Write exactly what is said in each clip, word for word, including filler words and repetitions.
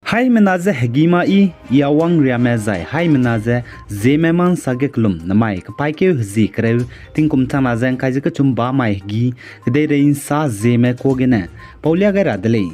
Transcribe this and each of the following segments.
Haimena ze hegî ma i, i a wangriame zai haimena ze Zeme ma nsa ge kelum namai kepaîkeu hezie kereu, tingkum changna ze ngkai ze kechum ba mai hegî, kedeirei nsa Zeme kuâ gene paulia gai ra de lei.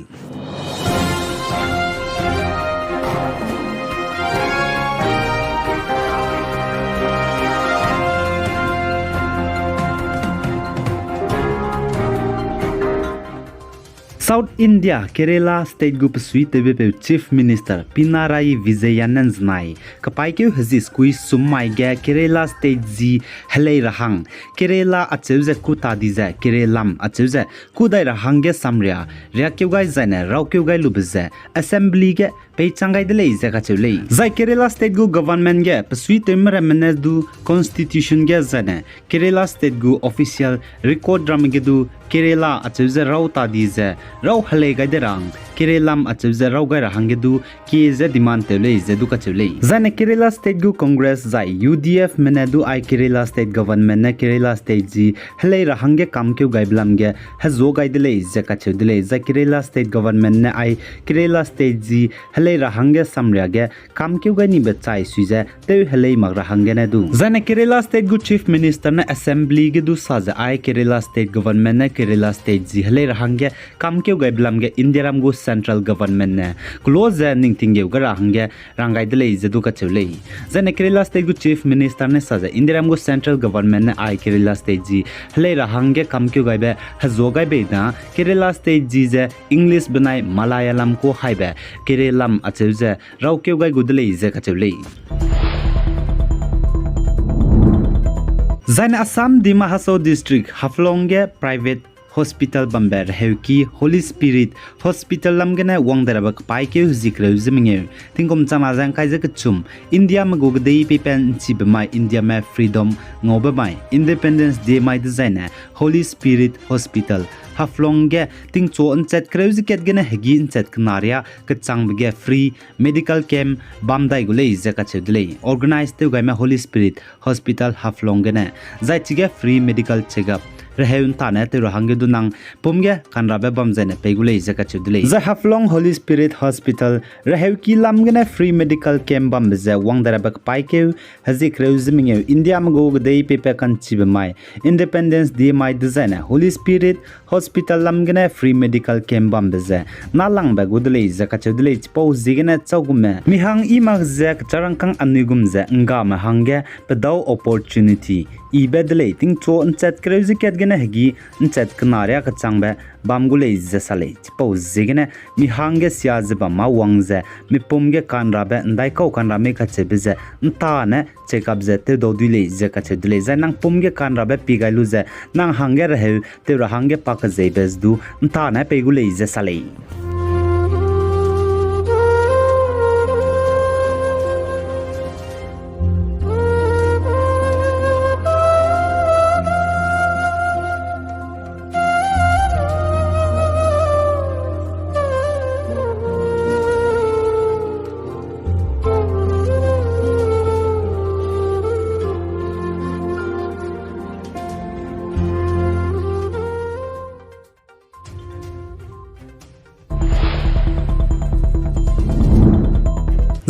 South India, Kerala State gu pesuitewbepeu Chief Minister Pinarayi Vijayan ne nzenai, kepaîkeu hezie sekui sum mai ge Kerala State ji helei ra hang, Kerala acheu ze kû ta di ze Kerelam acheu ze kû dai ra hangge samria riakkeu gai zaine raukeu gai lube ze Assembly ge peichang gai de lei ze kacheu lei. Zai Kerala State gu government ge pesuitewme ramme ne du Constitution ge zaine Kerala State gu official record ramme ge du Kerala acheu ze rau ta di ze rau helei gai de ra hang, Kerelam acheu ze rau gai ra hangge du kie ze demand tew lei ze du kacheu lei. Zaine Kerala State gu Congress zai U D F me ne du ai Kerala State government ne Kerala State ji helei ra hangge kamkeu gaibe lam ge hezuâ gai de lei ze kacheu de lei. Zai Kerala State government ne ai Kerala State ji helei ra hangge samria ge kamkeu gai nibe chai sui ze tew helei mak ra hangge ne du. Zaine Kerala State gu Chief Minister ne Assembly ge du sa ze ai Kerala State government ne Kerala State ji helei ra hangge kamkeu gaibe lam ge Indiaram gu central government ne kelo ze ning tinggeu gai ra hangge rang gai de lei ze du kacheu lei. Zaine Kerala State gu Chief Minister ne sa ze Indiaram gu central government ne ai Kerala State ji helei ra hangge kamkeu gaibe hezuâ gai bei da Kerala State ji ze English benai Malayalam ku haibe Kerelam acheu ze raukeu gai gu de lei ze kacheu lei. Zaine Assam Dima Hasao District Haflong ge private hospital bambe reheuki Holy Spirit Hospital lam gene wang de rabe kepaîkeu hezie kereu ze mengeu, tingkum changna ze ngkai ze kechum, Indiame gu kedei peipat nchibe mai Indiame freedom ngaube mai Independence Day mai dezaine Holy Spirit Hospital Haflong ge tingchu nchat kereu ze kat gene hegî nchat kena riâ kechangbe ge free medical camp bam dai gu lei ze kacheu de lei. Organize tew gaime Holy Spirit Hospital Haflong gene, zai chige free medical checkup reheu ntane tew ra hangge du nang pum ge kanrabe bam zaine pei gu lei ze kacheu de lei. Zai Haflong Holy Spirit Hospital reheuki lam gene free medical camp bambe ze wang de rabe kepaîkeu hezie kereu ze mengeu Indiame gu kedei peipat ka'nchibe mai Independence Day mai dezaine Holy Spirit Hospital lam gene free medical camp bambe ze nâlangbe gu de lei ze kacheu de lei. Chipau ziegene chau gume mi hang i mak ze kecharangkâng anui gum ze nggame hangge pedau opportunity ibe de lei. Tingchu nchat kereu ze kat gene hegî nchat kena riâ kechangbe bam gu lei ze sa lei. Chipau ziegene mi hangge sia ze bam mâ wang ze mi pum ge kanrabe ndaikau kanra mei kacheube ze ntane checkup ze tewdau dui lei ze kacheu de lei. Zai nang pum ge kanrabe pi gai lu ze nang hangge reheu tew ra hangge pa kezeibe ze du ntane pei gu lei ze sa lei.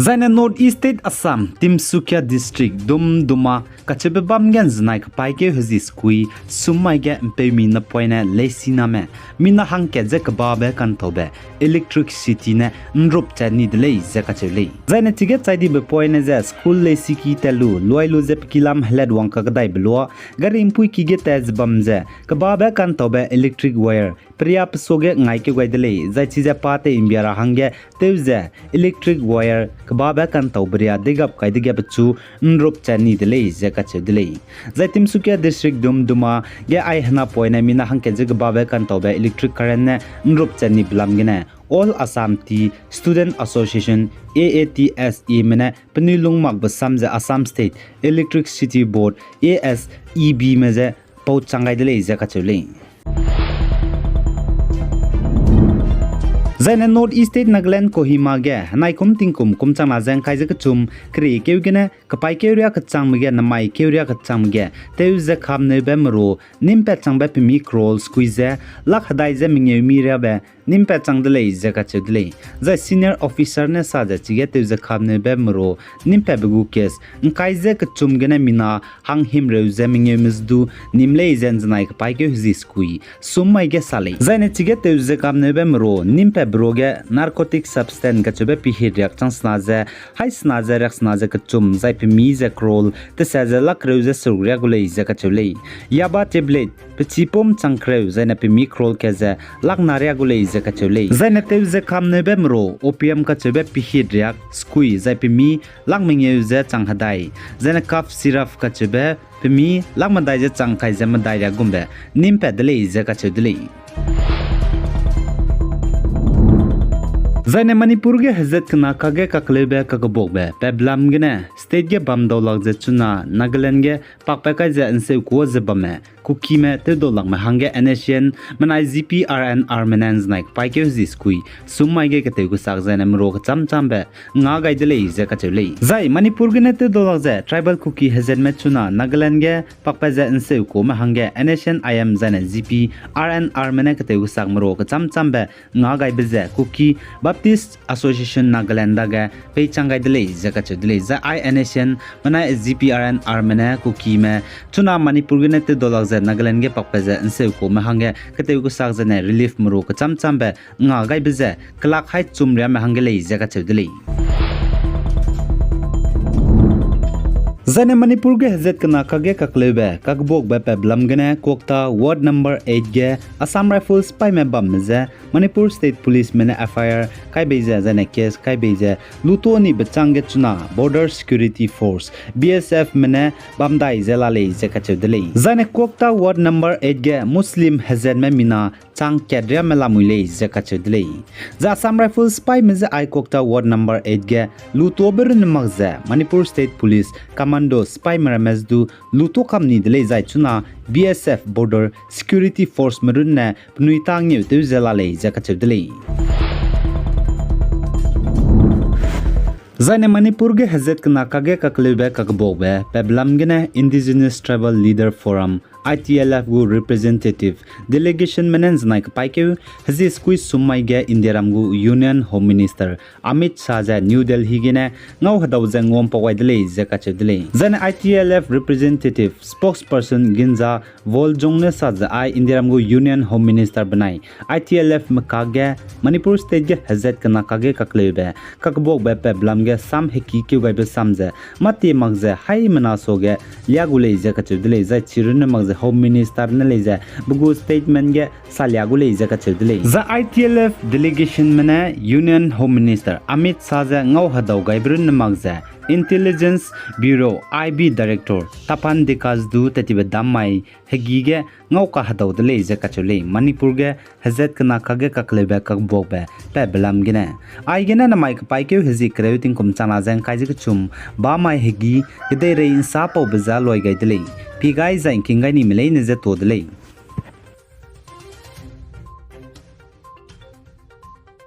Zaine North East State Assam, Tinsukia District, Dumduma, kacheube bam ge nzenai kepaîkeu hezie sekui sum mai ge mpeumi napoine leisiname mina hangkat ze kebabe kanthaube electricity ne nrupchat ni de lei ze kacheu lei. Zaine chige chai dibe poine ze school leisiki tat lu, luai lu ze pe kilam helat wang kakedaibe lua, gari mpuiki ge tat ze bam ze kebabe kanthaube electric wire peria pesuage ngaikeu gai de lei, zai chize pa tei mbia ra hangge tew ze electric wire kebabe kanthaube ria deigap kai dege pechu nrupchat ni de lei ze kacheu de lei. Zai Tinsukia District Dumduma ge ai henapoine mina hangkat ze kebabe kanthaube electric current ne nrupchat nibe lam gene All Assam Tea Student Association, A A T S A me ne penui lung makbe sam ze Assam State Electricity Board, A S E B me ze pau chang gai de lei ze kacheu lei. Zaine North East State Nagaland Kohima ge henaikum tingkum kum changna ze ngkai ze kechum keriekeu gene kepaîkeu riâ kechangme ge namaikeu riâ kechangme ge tew ze kamneube meru nimpat changbe pemi crore sekui ze lak hedai ze mengeu mi riabe nim pat chang de lei ze kacheu de lei. Zai senior officer ne sa ze chige tew ze kamneube merua nim patbe gu case ’ngkai ze kechum gene mina hanghimreu ze mengeume ze du nim lei ze ’nzenai kepaîkeu hezi sekui sum mai ge sa lei. Zaine chige tew ze kamneube merua nim patbe ruage narcotic substance kacheube pehit riak chang sena ze, hai sena ze riak sena ze kechum, zai pemi ze crore tesa ze lak kereu ze seruk riak gu lei ze kacheu lei. Yaba tablet pechipum chang kereu, zaine pemi crore kat ze lak na riak gu lei ze kacheu lei. Zaine tew ze kamneube merua opium kacheube pehit riak sekui, zai pemi lak mengeu ze chang hedai, zaine cough syrup kacheube pemi lak medai ze chang kai ze medai riak gumbe nim pat de lei ze kacheu de lei. Zaine Manipur ge hezat kena kage kakleube kakebuakbe patbe lam gene state ge bam dau lak ze chuna Nagaland ge pakpat kai ze ’nseu ku ze bamme Kukime tewdau lakme hangge N S C N menai G P R N Rme ne ’nzenai kepaîkeu hezi sekui sum mai ge ketew kesak zaine merua kechâm châmbe nga gai de lei ze kacheu lei. Zai Manipur gene tewdau lak ze tribal Kuki hezatme chuna Nagaland ge pakpat ze ’nseu kume hangge N S C N I M zaine G P R N Rme ne ketew kesak merua kechâm châmbe nga gaibe ze Kuki Baptist Association Nagaland dage peichang gai de lei ze kacheu de lei. Zai ai N S C N menai G P R N Rme ne Kukime chuna Manipur gene tewdau lak ze Nagaland ge pakpat ze ’nseu kume hangge ketew kesak zaine relief merua kechâm châmbe nga gaibe ze kelak hai chum riame hangge lei ze kacheu de lei. Zaine Manipur ge hezat kena kage kakleube kakebuakbe patbe lam gene Kwakta Ward number eight ge Assam Rifles sipaime bamme je Manipur State Policeme ne F I R kai bei ze zaine case kai bei ze luto ni bechâng ge chuna Border Security Force, B S Fme ne bam dai ze la lei ze kacheu de lei. Zaine Kwakta Ward number eight ge Muslim hezatme mina chang kat riame lamui lei ze kacheu de lei. Zai Assam Rifles sipaime je ai Kwakta Ward number eight ge lutobe runne mak ze Manipur State Police Commando sipaime ramme je du luto kam ni de lei zai chuna B S F Border Security Forceme runne penui tâ ngeutew ze la lei ze kacheu de lei. Zaine Manipur ge hezat kena kage kakleube kakebuakbe patbe lam gene Indigenous Tribal Leader Forum, I T L F gu representative delegationme ne ’nzenai kepaîkeu hezi sekui sum mai ge Indiaram gu Union Home Minister Amit Shah ze New Delhi gene ngau hedau ze nguam pau gai de lei ze kacheu de lei. Zaine I T L F representative spokesperson Ginja Wal Jung ne sa ze ai Indiaram gu Union Home Minister benai I T L Fme kakge Manipur State ge hezat kena kage kakleube kakebuakbe patbe lam ge sam hekî keu gaibe sam ze mâtie mak ze haimena suage lia gu lei ze kacheu de lei, zai chirunne mak ze Home Minister ne lei ze pe gu statement ge salia gu lei ze kacheu de lei. Zai I T L F delegationme ne Union Home Minister Amit Shah ze ngau hedau gaibe runne mak ze Intelligence Bureau, I B Director Tapan Deka du tetibe dam mai hegî ge ngau kahedau de lei ze kacheu lei. Manipur ge hezat kena kage kakleube kakebuakbe patbe lam gene, aigene namai kepaîkeu hezi kereu tingkum changna ze ’ngkai ze kechum bamai hegî kedeirei ’nsa paube ze loi gai de lei. Pi gai zai ’ngking gai nime leine je tuâ de lei.